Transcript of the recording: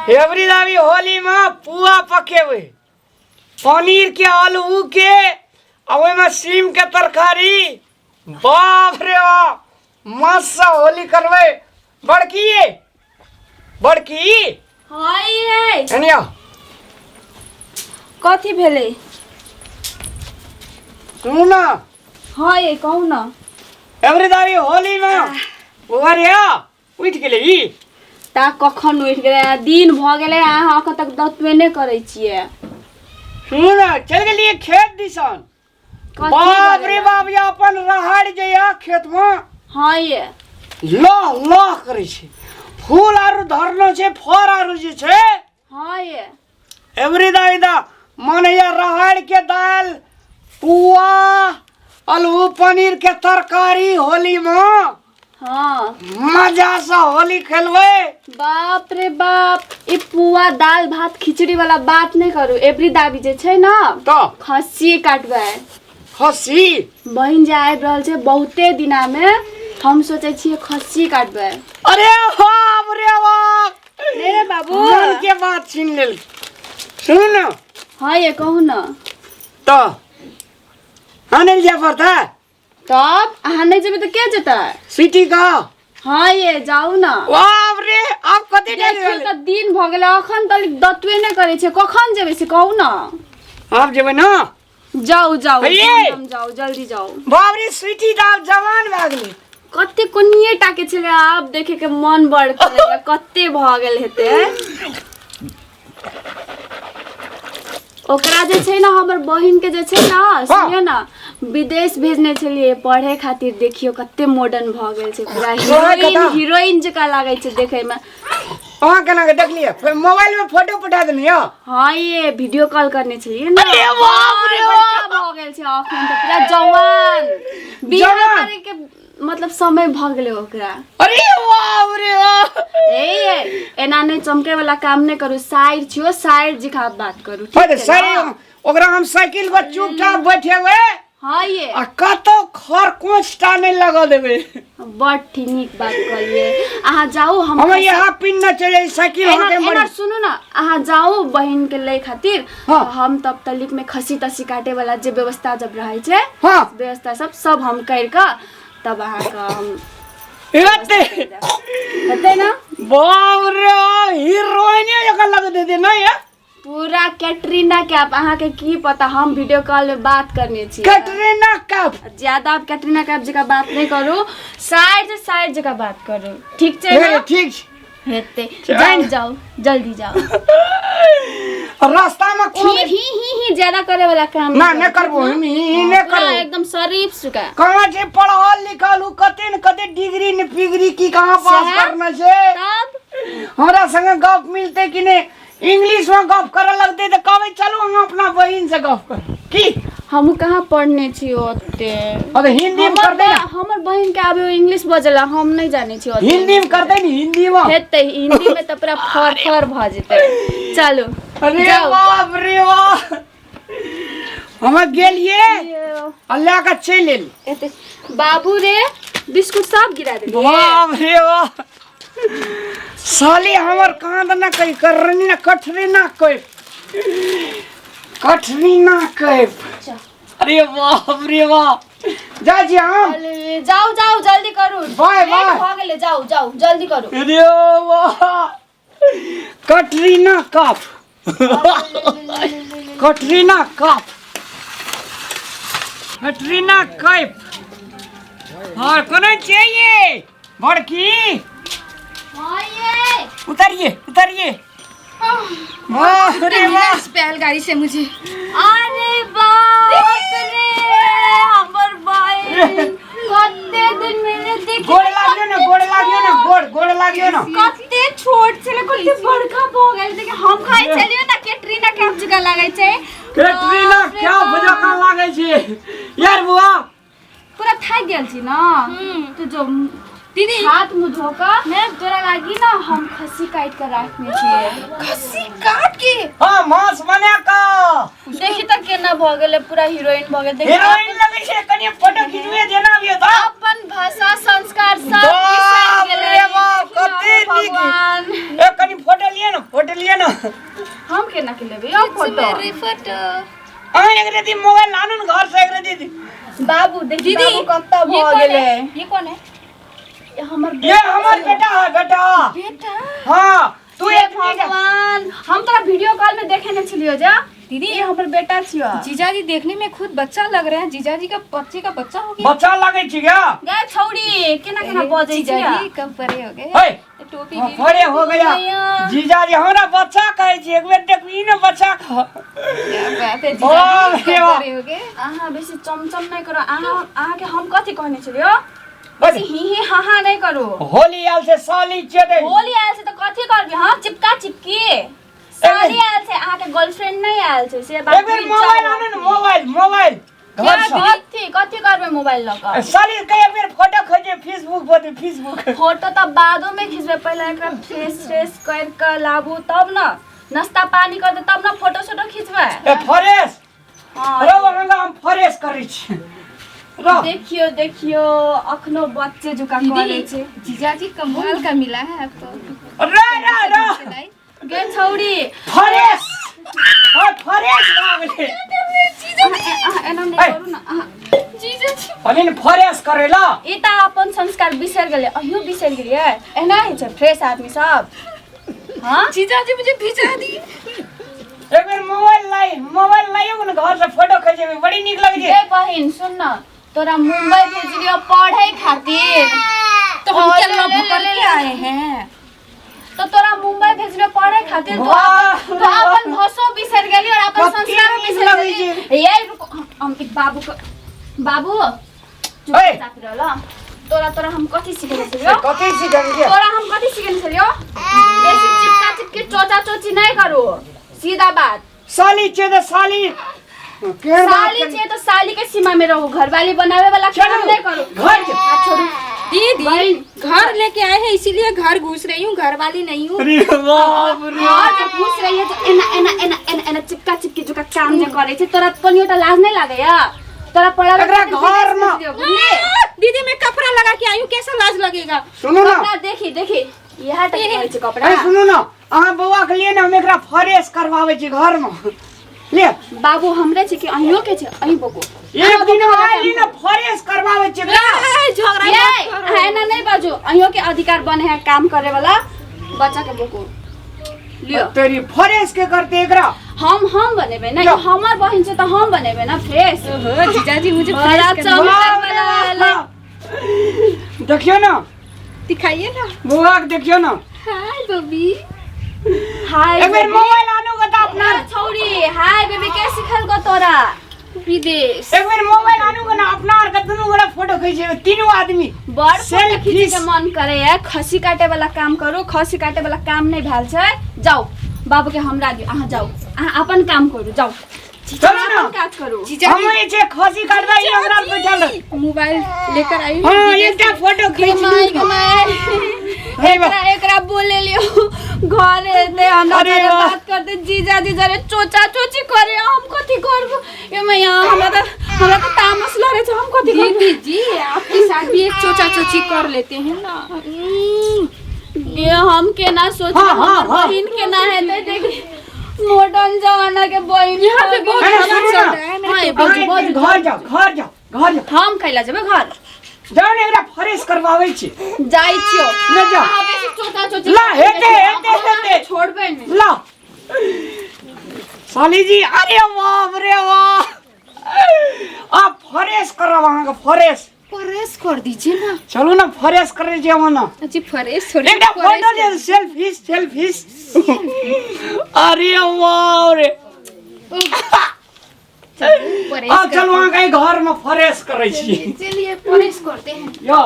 Every दाबी होली में पुआ पकेबै पनीर के आलू के आ ओहिमे सीम के तरकारी। बाप रे बाप, मस्त से होली करबै। बड़की ये बड़की। हाँ ये। एनिया। कथी भेलै? सुनू ना। हाँ ये कहू ना। एवरी दाबी होली में अरे उठि गेलै ई। ता कखन उठि गेलै? दिन भऽ गेलै, अहाँ अखन तक दतबे नहि करै छियै। सुनू ना, चलि गेलियै खेत दिसन। कथी बाप रे करै? बाप, ये अपन राहड़ जे या खेत में हाँ ये। लह लह करै छै, फूल आरू धरनो छै, फर आरू जे छै। हाँ ये। एवरी दाई दा मन या राहड़ के दाल पुआ आलू पनीर के तरकारी होली में। हाँ। मजा से होली खेलबै। बाप रे बाप, ई पुआ दाल भात खिचड़ी वाला बात नहीं करू। एवरी दाबी जे छै ना तो खस्सी काटबै। खस्सी? बहिन जे आबि रहल छै बहुते दिना में, हम सोचै छियै खस्सी काटबै। अरे बाप रे बाप, नहीं रे बाबू, मन के बात छीन लेल। सुनू ना। हाँ ये कहू ना। तो आने जाय पड़ता। तब अहाँ नहीं जेबै तऽ के जेतै? सिटी का। हाँ ये जाउ ना। बाप रे, आब कते टाइम देखियौ भेलै? तऽ दिन भऽ गेलै, अखन तक दतबे नहि करै छै। कखन जेबै से कहू ना। आब जेबै ना। जाउ जाउ। हे। हम जाउ, जल्दी जाउ। बाप रे, स्वीटी तऽ आब जवान भए गेलै। कते कोनिये टा के छलै, आब देखे के मन बड़ करैया, कते भऽ गेल हेतै ओकरा। जे छै ने हमर बहिन के जे छै ने, सुनियौ ने, विदेश भेजने छलियै पढ़े खातिर। देखियौ कते मॉडर्न भऽ गेल छै पूरा। पढ़ाइ हीरोइन कतऽ? हीरोइन जकाँ लागै छै देखै मे। अहाँ केना के देखलियै? फेर मोबाइल में फोटो पठा देने यौ? हाँ ये, वीडियो कॉल करने छलियै ने। अरे बाप रे बड़का भऽ गेल छै अखन तऽ पूरा जवान, बियाह जवान। करे के मतलब समय भऽ गेलै ओकरा। अरे बाप रे बाप। ए ये, एना नहि चमके वाला काम नहि करू। साइर छियो, साइर जकाँ बात करू, ठीक अरे छै सही ना? ओकरा हम साइकिल पर चुपचाप बैठेबै हाँ ये। आ कतौ खर कोच टा नहि लगऽ देबै। बड ठीक, नीक बात कहलियै। अहाँ जाउ, हम हम यहाँ पिन न चले जाई साइकिल एना अहाँके एना मरि। सुनू ना, अहाँ जाउ बहिन के लै खातिर। हाँ। हम तब तलिक में खसी तसी काटे वाला जे व्यवस्था जब रहै छै, हाँ। व्यवस्था सब सब हम कर कऽ तब अहाँके हम हेतै। हेतै ना? बाप रे, हीरोइन जकाँ लगैत हेतै नहि ये? पूरा कैटरीना कैफ। अहाँके की पता, हम वीडियो कॉल में बात करने छी। कैटरीना कैफ। ज्यादा आप कैटरीना कैफ जकाँ बात नहीं करू, साइड से साइड जकाँ बात करू, ठीक छै ना? ठीक छै। हेतै। चल। जाउ जाउ, जल्दी जाउ। रास्ता में ही कोनो ही ही ही ज्यादा करे वाला काम ना, करू, नहीं करबो, ठीक ना? हम ही ही हाँ, नहीं पूरा करबो। एकदम शरीफ सुका। कहाँ छै पढ़ल लिखल? उ कते न कते डिग्री न पिग्री की कहाँ पास सएह? करने छै। तब हमरा संगे गप मिलते कि नहीं? इंग्लिश में गप करे लगते तऽ कहबै चलू अहाँ अपना बहिन से गप करू की। हमहूँ कहाँ पढ़ने छी ओते। अरे हिंदी में हमर करते ना। हमर बहिन के आबे इंग्लिश बजला, हम नहीं जाने छी ओते। हिंदी में करते नी, हिंदी में। हेतै, हिंदी में तऽ पूरा फर फर भऽ जेतै। चलू अरे जाउ। बाप रे बाप, हम गेलिए आ लए कऽ चलि एली। एते बाबू रे, बिस्कुट सब गिरा देलियै। बाप रे बाप, साली हमर कांद न कही करनी ना कठरी ना कही कठरी ना कही। अरे बाप रे बाप, जा छी हम। अरे, जाउ जाउ, जल्दी करू। बाय, लेट बाय। भऽ गेलै, जाउ जाउ, जल्दी करू। अरे वाह, कटरीना कफ, कटरीना कफ, कटरीना कैफ और कोनो चाहिए बड़की। हाँ ये। उतरिए उतरिए, वाह रे वाह। बैलगाड़ी से मुझे। अरे बाप रे, हमर बहिन कते दिन मिले देख। गोड़ लागियो ना, गोड़ लागियो ना, गोड़ गोड़ लागियो ना। कते छोट छलै, कते बड़का भऽ गेल। देख, हम खाइ छलियै ना कैटरीना कैफ जकाँ लागै छै। कैटरीना बाप रे कैफ बाप। जकाँ लागै छै यार बुआ। पूरा थाकि गेल छी ना तो जो दीदी। हाथ मुँह धो कऽ तोरा लागी ना हम खस्सी काटि कऽ राखने छियै। खस्सी काट के? हाँ, मांस बना कऽ। देखी तऽ केना भऽ गेलै, पूरा हीरोइन भऽ गेल, देखी। हीरोइन लगै छै, कनि फोटो खिचबे जेना अबियो तऽ। अपन भाषा संस्कार सब बाप बिसरि गेलै। रे बाप, देखी ना, कते नीक। भगवान। ए कनि फोटो लिअ ना, फोटो लिअ। केना के लेबै यो फोटो मेरी फोटो। अहाँ एक दी मोबाइल आनू ने घर से एक दीदी। बाबू देखी दीदी बाबू कत्ता ये भऽ कौन है? गेलै। ये कौन है? हमर ये हमर बेटा है बेटा। बेटा? हाँ तू हे एक मिनट। भगवान, हम तोरा वीडियो कॉल में देखे ने छलियो जा। दीदी ये हमर बेटा छियो। जीजाजी देखने में खुद बच्चा लग रहे हैं, जीजाजी का बच्चे का बच्चा हो गया। बच्चा लगे छी क्या? गे छौड़ी केना केना बजै छियो। जीजाजी कब बड़े हो गए? हे टोपी हाँ, भी बड़े हो गया। भैया। जीजाजी हमरा बच्चा कहै छी, एक बेर देखबी ने बच्चा कह। क्या बात है ओ, जीजाजी कब देवा। बड़े हो गए? अहाँ बेसी चमचम नहि करो। अहाँ अहाँके हम कथी कहने छलियो? बस। बेसी ही ही हा हा नहि करू। होली आयल से साली चेदै। होली आयल छै तऽ कथी करबी? हाँ चिपका चिपकी साली आयल छै, अहाँके गर्लफ्रेंड नहि आयल छै से बात एक बेर बुझि मोबाइल जाउ। आनू ने, मोबाइल मोबाइल घर से। कथी कथी करबै मोबाइल लऽ कऽ? साली के एक बेर फोटो खोजे फेसबुक पर, फेसबुक फोटो तऽ बादो में खिचबै, पहिले एकरा फ्रेश फ्रेश कर के लाबू तब न, नाश्ता पानी करते तब न फोटो सोटो खिचबै। ए फ्रेश हाँ, रौ अहाँके हम फ्रेश करै छी रौ। देखियो देखियो अखनो बच्चे जुका करै दीदी छै। जीजाजी कमाल का मिला है आपको। रे रे रे गे छौड़ी फ्रेश हाँ फ्रेश भऽ गेलै। अहाँ एना नहि ऐ। करू न अहाँ। जीजाजी अनिल फ्रेश करै ला। ई तऽ अपन संस्कार बिसरि गेलै, अहियो बिसरि गेलियै। एना होइ छै फ्रेश आदमी सब? हाँ जीजाजी मुझे भिजा दी। एक बेर मोबाइल लाई, मोबाइल लाइयो ने घर से फोटो खिचेबै, बड़ी नीक लगै छै। गे बहिन सुन न, तोरा मुंबई भेजलियो पढ़े खातिर तो हम क्या ले, लव ले, ले, करके ले। आए हैं? तो तोरा मुंबई भेजलियो पढ़े खातिर, तो वाह, अपन तो अपन भाषो बिसरि गेली और अपन कते संस्कारो नीक बिसरि लगै गेली। ये रुको, हम एक बाबू के बाबू चुप ऐ। चाप रहल। तोरा तोरा हम कथी सिखेने छलियो? कथी सिखेलियै? तोरा हम कथी सिखेने छलियो? बेसी चिपका चिपकी चोचा चोची नहि करू, सीधा बात। साली छै तऽ साली केहन बात साली करी? छै तो साली के सीमा में रहू, घरवाली बनावे वाला चलू, काम नहीं करू। घर जाओ। हाथ छोड़ू। दीदी बहन। घर लेके आए हैं इसीलिए घर घुस रही हूँ, घर वाली नहीं हूँ। अरे बाप रे। घर जे घुस रही है तो एना एना एना एना एना चिपका चिपकी जुका काम जे करे छै, तोरा कनियोटा लाज नहीं लागैया? तोरा पढ़ावे एकरा खातिर घर विदेश में- भेज दियौ, बुझली? दीदी मैं कपड़ा लगा के आई हूँ, कैसा लाज लगेगा? सुनू ना। कपड़ा देखी देखी इएह टा कहै छै कपड़ा। अरे सुनू ना, अहाँ बौआ के लिए ने हम एकरा फ्रेश करवाबै छी घर में। ले बाबू हमरे छै कि अहियो के छै? अहीं बको एक दिन आइली ने फ्रेश करवाबै छी एकरा। ए, झगड़ा ये मत करो। अहाँ एना नहीं बाजू, अहियो के अधिकार बने है काम करे वाला, बच्चा के बको लियो। तेरी फ्रेश के करते एकरा? हम बनेबै ना, जा। हमर बहिन छै तऽ हम बनेबै ना फ्रेश। ओहो, जीजाजी मुझे बड़ा फ्रेश करना- चमक बाप रे वाला एलै। बाप। देखियौ ना दिखाइए ना बौआ के, देखियौ ना। हाय बबी। हाय एक बेर बेबी। मोबाइल आनू गो तऽ अपना। ना छौड़ी, हाय बेबी के सिखल को तोरा? विदेश। एक बेर मोबाइल आनू गो ना, अपना आर के दुनू गोरा फोटो खींचेबै तीनू आदमी। बड़ फोटो सेल्फी। खींचे के मन करे है। खसी काटे वाला काम करू, खसी काटे वाला काम नहीं भेल छै। जाओ बाबू के हमरा दियौ, अहाँ जाओ, अहाँ अपन काम करू, जाओ चलू ना। अपन काज करू। जीजाजी हम जे छै खसी काटबै, ई हमरा बैठल रह। मोबाइल लेकर आई हूँ हाँ विदेश एकटा फोटो खींच my ली। My अरे वाह। एकरा एकरा बोले लियो घर एते हमरा अरे जरे वाह। बात करते, जीजा जी जरे चोचा चोची करे, हम कथी करबो? ए मैया, हमरा त तामस लरे छै, हम कथी करबो? दीदी जी आपके साथ भी एक चोचा चोची कर लेते हैं ना। ये हम केना सोच हाँ, हाँ, हमर हाँ। बहिन केना हेतै? देखी मॉडर्न जमाना के बहिन यहाँ पे बहुत अरे हवा सुनू चल ना। रहा है हाँ, मेरे ये टेबल अहाँ एक दिन घर जाओ, घर जाओ, घर जाओ। हम कैला जेबै घर? जाओ ने एकरा फ्रेश करवाबै छी। जाइ छियो। ले जाओ। अहाँ बेसी चोचा चोची ला, हेतै, हेतै, हेतै। छोड़बै नहि। ला साली जी, अरे बाप रे बाप, आप फ्रेश करब अहाँके फ्रेश। फ्रेश कर दीजिए ना। चलू ना फ्रेश करै छी हम ना। जी फ्रेश थोड़ी एकटा फ्रेश फोटो ले, सेल्फी सेल्फी। अरे बाप रे, फ्रेश आ चलू अहाँके घर में फ्रेश करै छी। चलिए फ्रेश करते हैं। यो